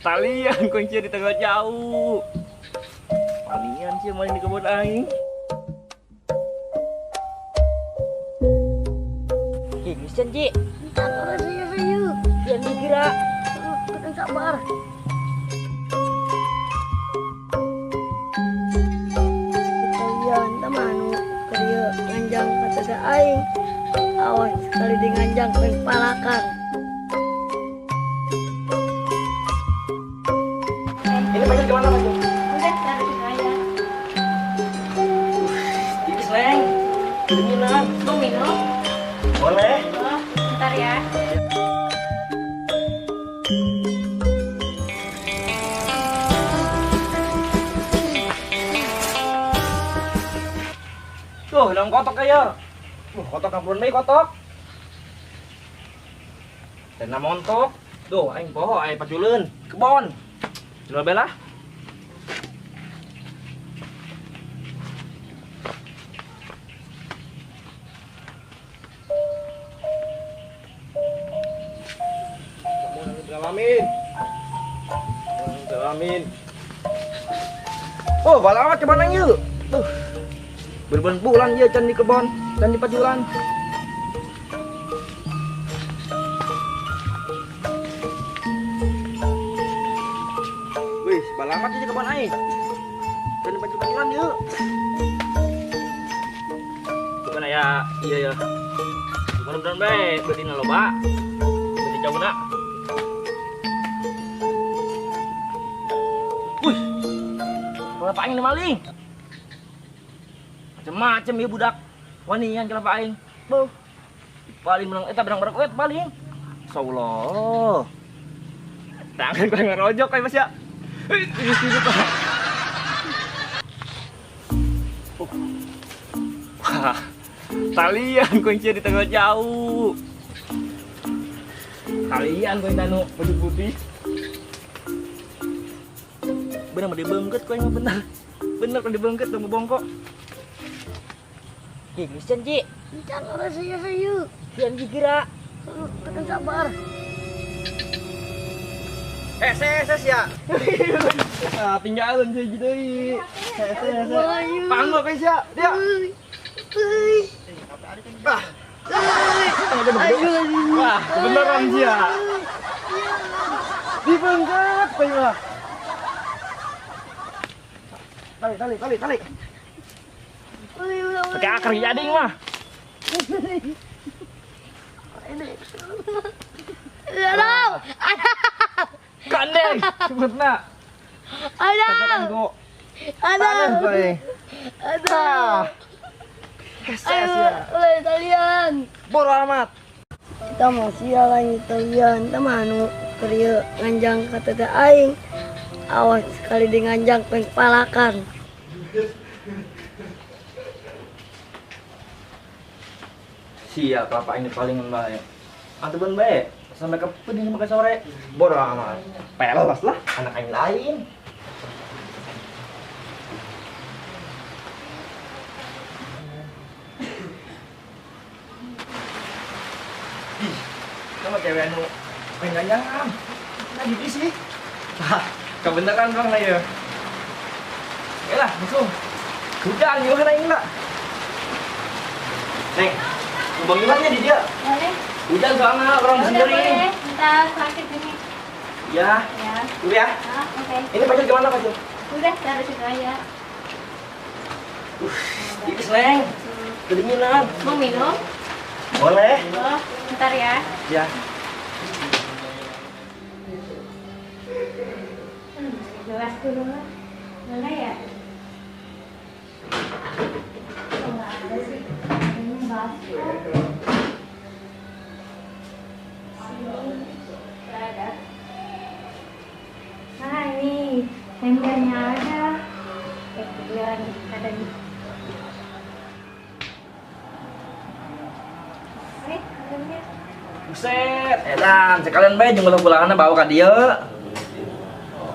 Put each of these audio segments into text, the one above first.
Talian kunci di tengah jauh. Talian sih main di kebun aing. Gini Ji. Sabar saya. Jangan dikira. Tekan sabar. Talian tamanu kerja nganjang kata aing. Awas sekali di nganjang palakan. Ini pacar kemana Mas? Udah, taruh situ aja. Tipis, Neng. Kedinginan. Mau minum? Boleh. Oh, bentar ya. Tuh, hilang kotok aja. Kotok kampuran bae kotok. Dana montok. Tuh, aing poho aing paculeun kebon. Jual bela. Amin. Amin. Oh, bala amat kemana yuk? Tuh. Berbulan-bulan ya can di kebon, can di paculan. Wih, bala amat di kebon aing. Can di paculan yuk. Bukan ya, iya ya. Mudah-mudahan bae beutina loba. Beuti cauna. Wih, kelapa aing maling. Macem-macem ya budak. Wanian kelapa aing. Beuh. Paling menang eta benang berek paling. Insyaallah. Tangan gua ngerojok kayak Mas ya. Wah, talian kunci di tengah jauh. Talian kunci anu baju putih. Bener mah dibengket kok emang bener. Bener kan dibengket tunggu bongkok. Gini Ji. Sabar saya. Jangan dikira. Tekan sabar. Ses ya. Ah, tinggalin sih gitu. Ses. Panggo guys ya. Dia. Ah. Wah, beneran sih ya. Dibengket kowe mah. Tali. Pakai akar jadi mah. Aduh. Kandeng, sebutna. Aduh. Aduh. Aduh. Ayo, talian. Bodo amat. Kita mau sialan talian, tamanu kerja nganjang kata aing. Awas sekali di nganjang palakan. Siap, kelapa ini paling baik. Atuh baik sampai ke pedih sampai sore. Bodo amat. Pelos lah anak aing lain. Ih, sama cewek anu main ganjangan. Nah, gitu sih. Wah, kebenaran bang lah ya. Oke lah, langsung. Hujan gimana ini lah. Neng, bang gimana di dia? Boleh. Hujan soalnya orang sendiri. Boleh, bentar sakit ini. Ya. Ya. Dulu ya. Ah, oke. Ini pacar gimana pacar? Udah, taruh situ aja. Tipis Neng. Kedinginan. Mau minum? Boleh. Oh, bentar ya. Ya. Gelas dulu lah. Mana ya? Oh, nggak ada sih. Ini basah. Sini nggak ada. Nah ini embernya ada. Kebetulan ada nih. Nih, embernya. Buset, edan sekalian bae jeung ulah-ulahanna bawa ka dieu.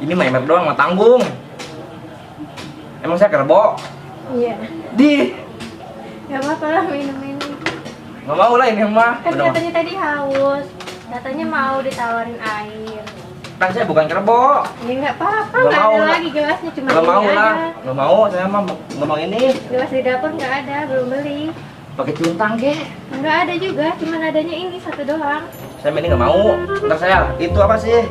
Ini mah ember doang mah tanggung. Emang saya kerbo? Iya. Di. Gak apa-apa lah minum ini. Gak mau lah ini mah. Kan katanya tadi haus. Katanya mau ditawarin air. Kan saya bukan kerbau. Ya nggak apa-apa, Nggak nggak mau ada lah. lagi gelasnya, cuma Nggak ini mau aja. lah. Nggak mau, saya mah nggak mau ini. Gelas di dapur nggak ada, belum beli. Pakai cuntang kek. Nggak ada juga, cuma adanya ini satu doang. Saya ini nggak mau. Ntar saya, itu apa sih?